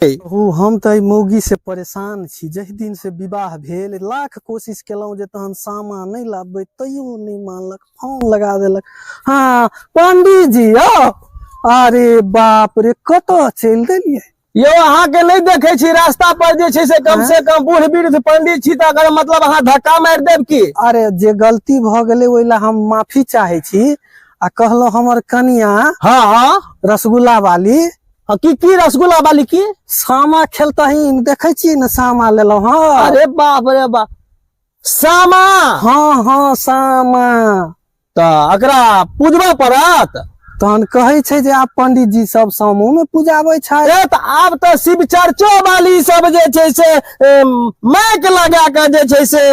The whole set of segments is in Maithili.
ओ हम तऽ एहि मौगी से परेशान छी। जाहि दिन से विवाह भेल लाख कोशिश केलहुँ जे तहन सामा नहि लाबबै, तैयो नहि मानलक, फोन लगा देलक। हाँ पंडीजी जी यौ, अरे बाप रे, कतऽ चलि देलियै यौ? अहाँके नहि देखै छी रास्ता पर जे छै से कम से कम बूढ़ वृद्ध पंडित छी, तऽ अगर मतलब अहाँ धक्का मारि देब की? अरे जे गलती भऽ गेलै ओहि लए हम माफी चाहै छी। आ कहलहुँ हमर कनिया हाँ हाँ रसगुल्ला वाली। हाँ, की की रसगुल्ला वाली की सामा खेलतहीन, देखै छियै ने सामा लेलहुँ। हाँ अरे बाप रे बाप, सामा? हाँ हाँ सामा। तऽ एकरा पूजबऽ पड़त। तहन कहै छै जे आब पंडित जी सब सामो में पूजाबै छै। ए तऽ आब तऽ शिव चर्चो वाली सब जे छै से माइक लगा के जे छै से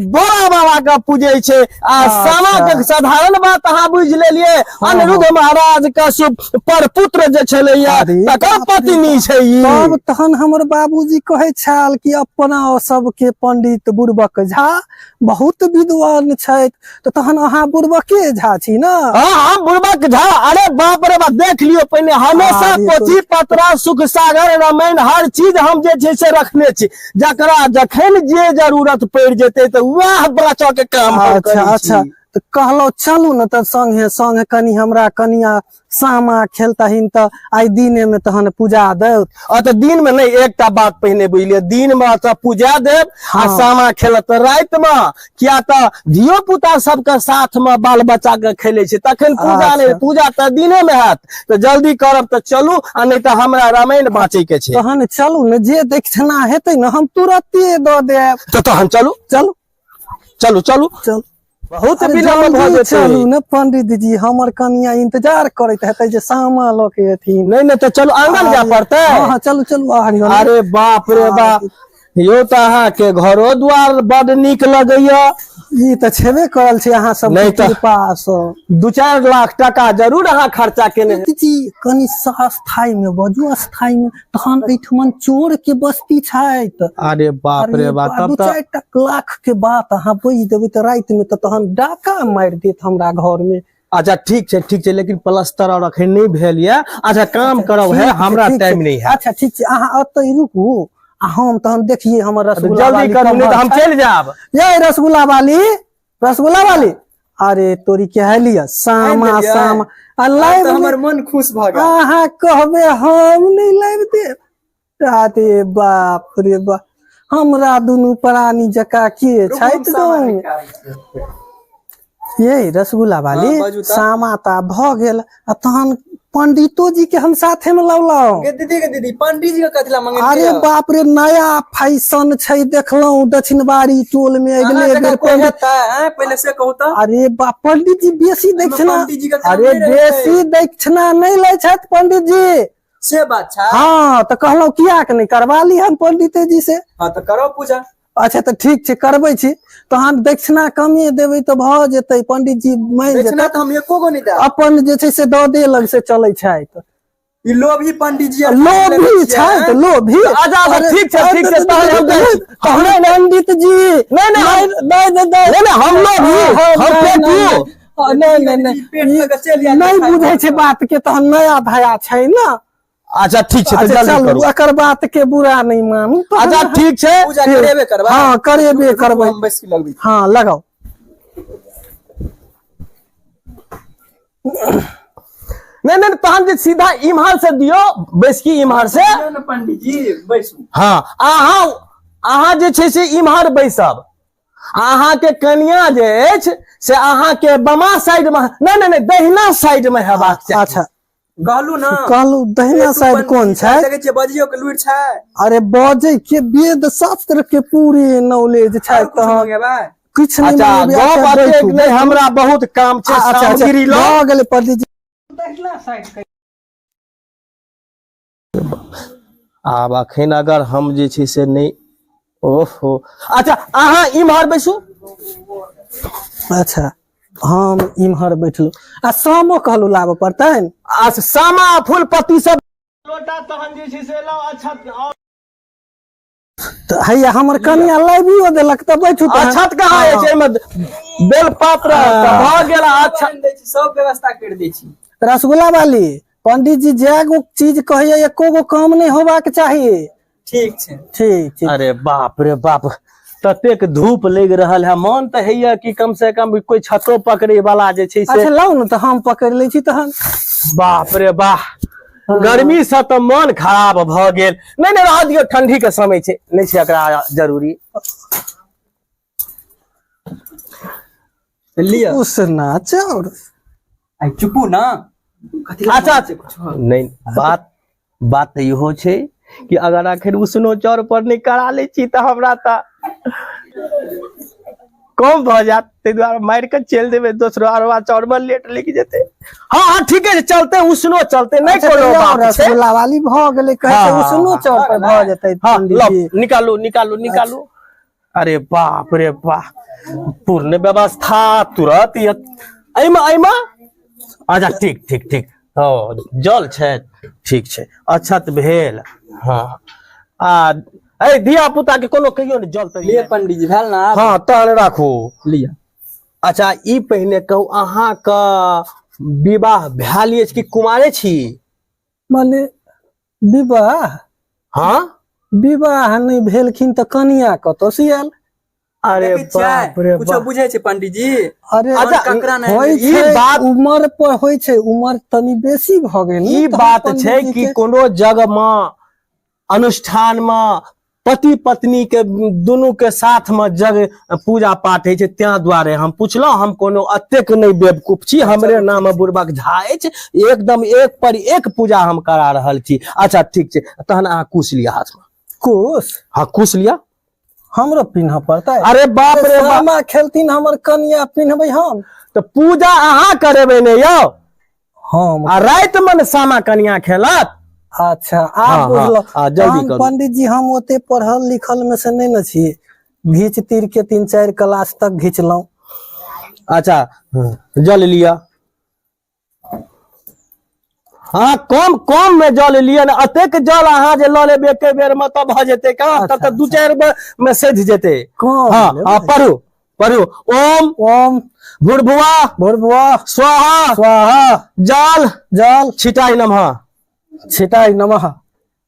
भोला बाबा के पूजै छै। आ सामा के साधारण बात अहाँ बुझि लेलियै, अनिरुद्ध महाराज के परपुत्र जे छलैया अरे तकर बाप रे पत्नी बाप। छै ई। तब तहन हमर बाबूजी कहै छल कि अपना सबके पंडित बुड़बक झा बहुत विद्वान छथि, तऽ तहन अहाँ बुड़बके झा छी ने? हाँ हम बुड़बक झा। अरे बाप रे बाप, देख लियौ पहिने हमेशा अरे पोथी पत्रा सुख सागर रामायण हर चीज हम जे छै से रखने छी, जकरा जखन जे जरूरत पड़ि जेतै तऽ वएह बचऽ के काम हम अच्छा करै अच्छा छी। तऽ कहलहुँ चलू ने तऽ संगे संगे कनि हमरा कनिया सामा खेलतहिन तऽ आइ दिने में तहन पूजा देत। आ तऽ दिन में नहि, एकटा बात पहिने बुझलियै, दिन में तऽ पूजा देब आ सामा खेलत तऽ राति में, किया तऽ धियो पुता सबके साथ में बाल बच्चा के खेले छै तखन पूजा नहि। पूजा तऽ दिने में हैत, तऽ जल्दी करब तऽ चलू आ नहि तऽ हमरा रामायण बाँचे के छै। तहन चलू ने, जे दक्षिणा हेतै ने हम तुरते दऽ देब। तऽ तहन चलू। चलू। चलू चलू। चलू। बहुत अरे विलम्ब भऽ जल्दी जेतै। चलू ने पंडित जी, हमर कनिया इंतजार करैत हेतै जे सामा लऽ के एथिन। नहि नहि, तऽ चलू, आंगन जाय पड़तै। हाँ हाँ चलू चलू आंगन। अरे बाप रे बाप, यौ तऽ अहाँके घरो द्वार बड नीक लगैया। ई तऽ छेबे करल छै अहाँ सब नहि तऽ- कृपा सँ। 2-4 लाख टका जरूर अहाँ खर्चा केने हेबै। पंडित जी कनि अस्थाई में बजू, अस्थाई में, तहन एहिठमन चोर के बस्ती छथि। अरे बाप रे बाप, तब दू तऽ चारि टा लाख के बात अहाँ बजि देबै तऽ राति में तऽ तहन डाका मारि देत हमरा घर में। अच्छा ठीक छै ठीक छै, लेकिन प्लास्टर और अखन नहि भेल ये। अच्छा काम करब है, ठीक छै, हमरा ठीक छै। टाइम नहीं है। अच्छा ठीक छै, अहाँ एतै रुकू आ हम तहन देखिए हमर रसगुल्ला जल्दी वाली करू, नहीं कम्हर तऽ हम छै। चलि जायब। ये रसगुल्ला वाली, रसगुल्ला वाली, अरे तोरी के है लिया सामा। आनि देलियै? सामा आ आब लाइव तऽ हमर मन खुश भऽ गेल। अहाँ कहबै हम नहि लाइव देब? अरे बाप रे बाप, हमरा दुनू प्राणी जकाँ के रुकू, हम छथि सामा गाँव में? निकालै छी। ये रसगुल्ला वाली। हाँ, बाजू तऽ। सामा तऽ भऽ गेल आ तहन पंडितो जी के हम साथे में लौलहुँ। गे दीदी, गे दीदी, पंडित जी के कथी ला मंगेलियै? अरे बाप रे, नया फैशन छै, देखलहुँ दक्षिणबाड़ी टोल में अहाँ अगले जकाँ बेर कोइ पंडित हेतै आँय? पहिले से कहू तऽ। अरे बाप, पंडित जी बेसी एहिमे दक्षिणा पंडित जी के काम अरे नहि रहै छै। बेसी दक्षिणा नहि लै छथि पंडित जी। से बात छै? हाँ, तऽ कहलहुँ किया के नहि करवा ली हम पंडिते जी से। हाँ तऽ करो पूजा। अच्छा तऽ ठीक छै, करबै छी। तहन दक्षिणा कमे देबै तऽ भऽ जेतै, पंडित जी मानि दक्षिणा जेतै? तऽ हम एको गो नहि देब। अपन जे छै से दऽ दे लग से चलै छथि। ई लोभी पंडित जी आर लोभी छथि, लोभी। अच्छा, अच्छा, ठीक छै, ठीक छै, तहन हम जाइ छी। तहन पंडित जी नहि, नहि, नहि नहि नहि नहि नहि, हम लोभी, हम पेटू। नहि नहि नहि, पेट लऽ कऽ चलि आयल। नहि बुझै छै बात के, तहन नया धया छै ने। अच्छा ठीक छै, तऽ अच्छा जल्दी चलू, करू। एकर बात के बुरा नहि मानू तहन। अच्छा ठीक छै। पूजा करेबे करबै? हाँ करेबे रुकू, करबै। हम बैसकी लगबै छी। हाँ लगाउ। नहि नहि, तहन जे सीधा इम्हर से दियौ बैसकी, इम्हर से दियौ ने पंडित जी, बैसू। हाँ, अहाँ अहाँ जे छै से इम्हर बैसब, अहाँके कनिया जे अछि से अहाँके बमा साइड में, नहि नहि नहि, दहिना साइड में हेबाक चाही। अच्छा कहलू ना। कहलू दहिना पेटू साइड पंडित कोन जी, छै? देखै छियै बजियो के लुरि छै। अरे बजै के वेद शास्त्र के पूरे नॉलेज छै। आओर कुछ तहन मंगेबै? किछु नहि अच्छा मंगेबै, गप अच्छा, एतेक बैठू, नहि, बैठू। हमरा बहुत काम छै, अच्छा अच्छा सामग्री लऽ भऽ गेलै पंडित जी। आब अखन अगर हम जे छै से नहि, ओहो, अच्छा अहाँ इम्हर बैसू। अच्छा हम इम्हर बैठलहुँ आ सामो कहलहुँ लाबऽ पड़तनि। आ सामा फूल पत्ती सब लोटा तहन जे छै से लाउ। अच्छा और तऽ हैया हमर कनिया लाबियो देलक, तऽ बैठू तहन। अक्षत कहाँ अछि एहिमे? बेलपत्र तऽ भऽ गेल। अच्छा आनि दै छी, सब व्यवस्था करि दै छी। रसगुल्ला वाली, पंडित जी जै गो चीज कहैया एको गो काम नहि होबाक चाही। ठीक छै। ठीक ठीक। अरे बाप रे बाप, ततेक धूप लागि रहल है, मन तऽ होइया कि कम से कम कोई छतो पकड़े वाला जे छै से। अच्छा लाउ ने तऽ हम पकड़ि लै छी तहन। बाप रे बाह, गर्मी से तऽ मन खराब भऽ गेल। नहि नहि, रह दियौ, ठंडी के समय छै, नहि छै एकरा जरूरी। लिअ। उसना चाउर। आइ चुपू ना, कथी लए अच्छा मारै छै कुछो? नहि, बात बात तऽ इहो छै कि अगर अखन उसनो चाउर पर नहि करा लै छी तऽ हमरा तऽ कम भऽ जायत, ताहि दुआरे मारि कऽ चलि देबै दोसरो अरवा चाउर मे लेट लागि जेतै। हँ हँ, ठीके छै, चलते, उसनो चलते, नहि अच्छा, कोनो तऽ बात छै। रसगुल्ला वाली भऽ गेलै, कहै छै हँ, उसनो हँ, चाउर पर भऽ जेतै। हँ। पंडित लौ जी। निकालू निकालू निकालू। अरे बाप रे बाप, पूर्ण व्यवस्था तुरंत एहिमे एहिमे। अच्छा ठीक ठीक ठीक, ओ जल छै, ठीक छै, अक्षत भेल। हँ, आ ए धिया पुता के कोनो कहियो ने जल तऽ लिअ पंडित जी, भेल ना आब? हँ, तहन राखू। लिअ। अच्छा, ई पहिने कहू, अहाँके विवाह भेल अछि कि कुमारे छी? माने विवाह? हँ। विवाह नहि भेलखिन तऽ कनिया कतऽ से आयल? अरे देखै छियै? बाप रे कुछो बाप। बुझै छै पंडित जी? अरे अच्छा, ककरा नहि होइ ई छै बात- उमर पर होइ छै, उमर तनी बेसी भऽ गेल ने, ई तहन बात पंडित छै जी कि के- कोनो जग मे अनुष्ठान मे पति पत्नी के दुनू के साथ मे जग पूजा पाठ होइ छै, तें दुआरे हम पुछलहुँ। हम कोनो अतेक नहि बेवकूफ छी, हमरे नाम बुड़बक झा अछि। एकदम एक पर एक पूजा हम करा रहल छी। अच्छा ठीक छै, तहन अहाँ कुश लिअ हाथमे। कुश? हँ, कुश लिअ। हमरो पिन्ह पड़तै? अरे बाप रे बाप। सामा खेलथिन हमर कनिया, पिन्हबै हम? तऽ पूजा अहाँ करेबै ने यौ। हम आ राति मे ने सामा कनिया खेलत। अच्छा, हाँ, आब हाँ, बुझलहुँ। हाँ, जल्दी तहन करू। पंडित जी, हम ओते पढ़ल लिखल मे से नहि ने छी, घीच तीर के 3-4 क्लास तक घिचलहुँ। अच्छा, जल लिअ। हाँ, कम कम में जल लिअ ने, अतेक जल अहाँ जे लऽ लेबै एके बेर मे तऽ भऽ जेतै कहाँ? तब तऽ 2-4 बेर मे सधि जेतै। कम हाँ। लेबै। हाँ, पढ़ू पढ़ू, ओम ओम भूर्भुवा भूर्भुवा स्वाहा स्वाहा जल जल छिटाई नमः छिटाई नमः।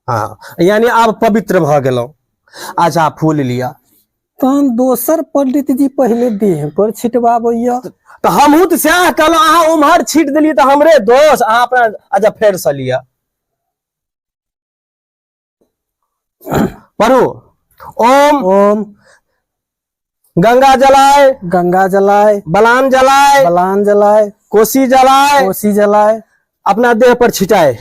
हाँ, यानी आब पवित्र भऽ गेलहुँ। अच्छा, फूल लिअ। तहन दोसर पंडित जी पहिले देह पर छिटबाबैया। तऽ हमहूँ तऽ सएह कहलहुँ, अहाँ उम्हर छीट देलियै तऽ हमरे दोष, अहाँ अपना। अच्छा, फेरसँ लिअ, पढ़ू, ओम ओम गंगा जलाय गंगा जलाय बलान जलाय बलान जलाय कोसी जलाय कोसी जलाय अपना देह पर छिटाय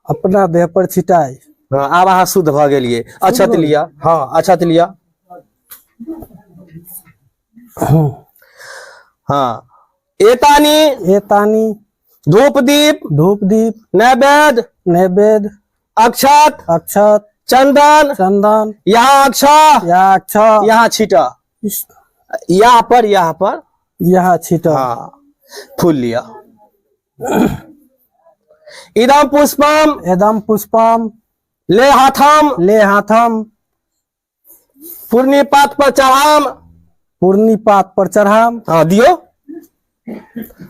अपना देह पर छिटाय। हाँ, आब अहाँ शुद्ध भऽ गेलियै। अक्षत लिअ। हाँ, अक्षत लिअ। हाँ, एतानी एतानी धूप दीप धूप दीप नैवेद्य नैवेद्य अक्षत अक्षत चंदन चंदन यहाँ अक्षत यहाँ अक्षत यहाँ छीटा, यहाँ पर, यहाँ पर यहाँ छीटा। हाँ, फूल लिया। इदम पुष्पम इदम पुष्पम ले हाथम ले हाथम पूर्णी पात पर चढ़ाम पूर्णी पात पर चढ़ाम। हाँ, दियो।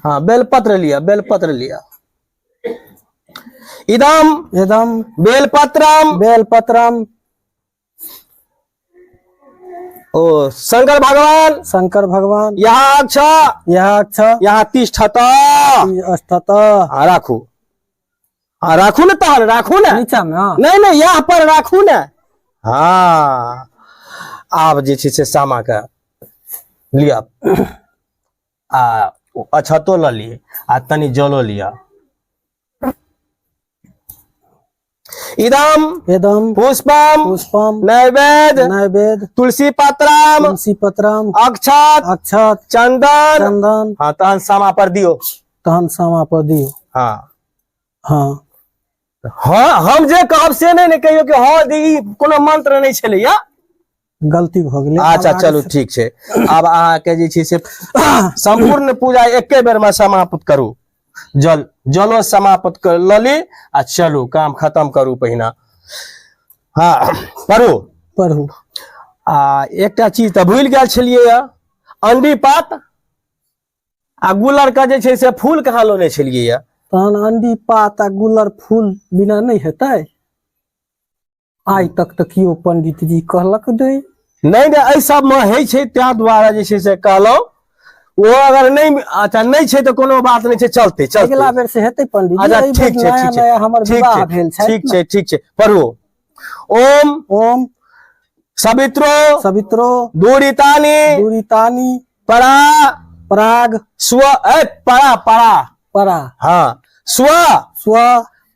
हाँ, बेलपत्र लिया, बेलपत्र लिया। इदम इदम बेलपत्रम बेलपत्रम ओ शंकर भगवान शंकर भगवान यहाँ अक्ष यहाँ अक्ष यहाँ तिष्ठत तिष्ठत। हाँ, राखू। हाँ, राखू ने, तहन राखू ने। नीचा में? हाँ। नहीं नहीं, यहाँ पर राखू ने। हाँ, आब जे छै से सामा के लिअ आ अक्षतो लऽ लिअ आ तनी जलो लिअ। इदम इदम पुष्पम पुष्पम नैवेद्य नैवेद्य तुलसी पत्रम तुलसी पत्रम अक्षत अक्षत चंदन चंदन। हाँ, तहन सामा पर दियो। तहन सामा पर दियो। हाँ। हाँ। हाँ, हम जे कहब से नहि ने कहियो कि हाँ दी, कोनो मंत्र नहि छलैया। गलती भऽ गेलै। अच्छा चलू, ठीक छै। आब अहाँके जे छै से सम्पूर्ण पूजा एके बेर मे समाप्त करू। जल जलो समाप्त कर लऽ ली आ चलू, काम खत्म करू पहिना। हाँ, पढ़ू। पढ़ू। आ एकटा चीज तऽ भूलि गेल छलियै, अंडी पात आ गुलर के जे छै से फूल कहाँ लोने छलियै? तहन अंडी पात आ गुलर फूल बिना नहि हेतै। आइ तक तऽ केओ पंडित जी कहलक नहि। नहि नहि, एहि सबमे होइ छै, ताहि दुआरे जे छै से कहलहुँ। ओ अगर नहि, अच्छा नहि छै तऽ कोनो बात नहि छै, चलते चलते अगिला बेर से हेतै पंडित जी। अच्छा एहि बेर ठीक छै, नया ठीक छै, नया हमर ठीक विवाह छै, भेल छै। ठीक छै, ठीक छै, पढ़ू। ओम ओम सवित्रो सवित्रो दूरितानि दुरितानि परा पराग स्व ए परा परा परा हाँ स्व स्व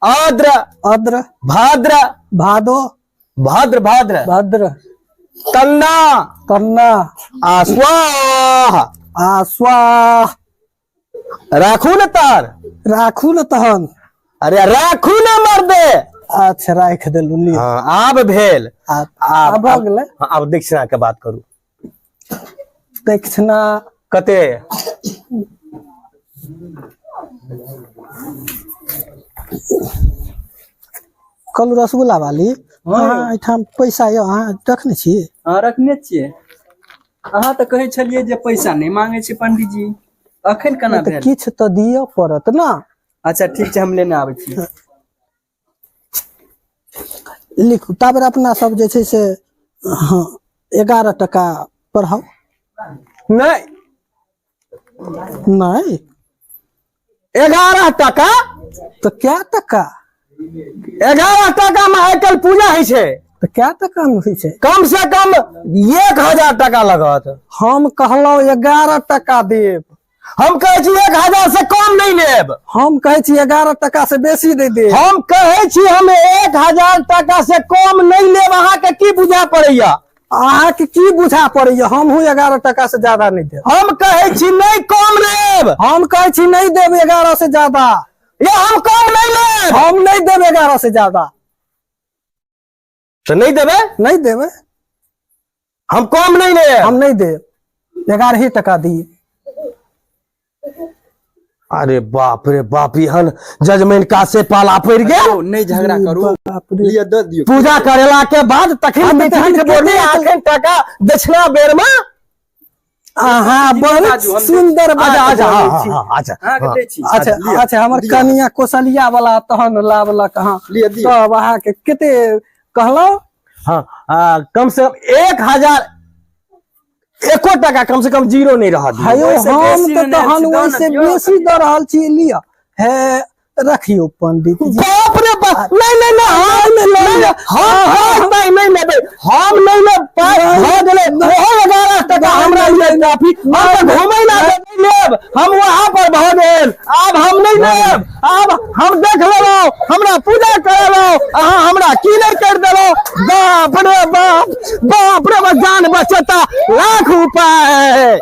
आद्र अद्र भाद्र भादो भद्र भद्र भद्र तन्ना तन्ना आ स्वाहा आ स्वाह। राखू ने तर राखू ने तहन। अरे राखू ने मर्दे। अच्छा राखि देलू, लिअ। हाँ आब भेल। आब आब भऽ गेलै। हाँ, आब दक्षिणा के बात करू। दक्षिणा कते? कहलू रसगुल्ला वाली, हाँ। अहाँ एहिठाम पैसा यऽ, अहाँ रखने छी? हाँ रखने छियै। अहाँ तऽ कहै छलियै जे पैसा नहि मांगे छै पंडीजी, अखन केना तऽ भेल? किछु तऽ दिअ पड़त ने। अच्छा ठीक छै, हम लेने आबै छी। लिखू ताबेर अपना सब जे छै से, हँ 11 टका पढ़ाउ। नहि नहि 11 टका? तऽ कै टका? 11 टका में आइ काल्हि पूजा होइ छै। तऽ कै टका मे होइ छै? कम से कम 1000 टका लगत। हम कहलहुँ 11 टका देब। हम कहै छी 1000 से कम नहि लेब। हम कहै छी 11 टका से बेसी दे देब। हम कहै छी हम 1000 टका से कम नहि लेब। अहाँके की बुझा पड़ैया? अहाँके की बुझा पड़ैया? हमहूँ 11 टका से ज्यादा नहि देब। हम कहै छी नहि कम लेब। हम कहै छी नहि देब 11 से ज्यादा। ये हम कम नहि लेब। हम नहि देब 11 से ज्यादा। तऽ नहि देबै? नहि देबै। हम कम नहि लेब। हम नहि देब, 11 टका दी। अरे बाप रे बाप, एहन जजमैन कासे पाला पड़ि गेल। यौ, नहि झगड़ा करू, बाप रे। लिअ दऽ दियौ। पूजा करेला के बाद तखन तऽ मीठ तहन मीठ बोली, कते- अखन टका दक्षिणा बेर में। अहाँ जी, बहुत बाजू, हम सुंदर बात अच्छा अच्छा, हाँ बोलै हाँ छी। हाँ, अच्छा अहाँके हाँ। दै छी। अच्छा लिअ, अच्छा, हमर लिअ। कनिया कोसलिया वाला तहन लाबलक। हाँ लिअ, दियौ। तब अहाँके कते कहलहुँ? हाँ कम से कम 1000 एको टका कम से कम जीरो नहीं रह दियौ। हयो, ओहिसँ हम बेसी तऽ लेने तहन छी, दऽ ने ओहिसँ दियौ। बेसी दऽ रहल छी, लिअ हे रखियौ पंडित जी। बाप रे बाप, नहीं नहीं नहीं, हम नहीं नहीं, हम पाइ नहीं लेबै, हम नहीं लेब पाइ। भऽ गेलै ओहो 11 टका हमरा लिए काफी। हम तऽ घुमै ला नहि लेब, हम वहाँ पर भऽ गेल। आब हम नहीं लेब, आब हम देख लेलहुँ, हमरा पूजा करेलहुँ, अहाँ हमरा की नहि करि देलहुँ। बाप रे बाप, बाप रे बाप, जान बचेता लाख उपाय।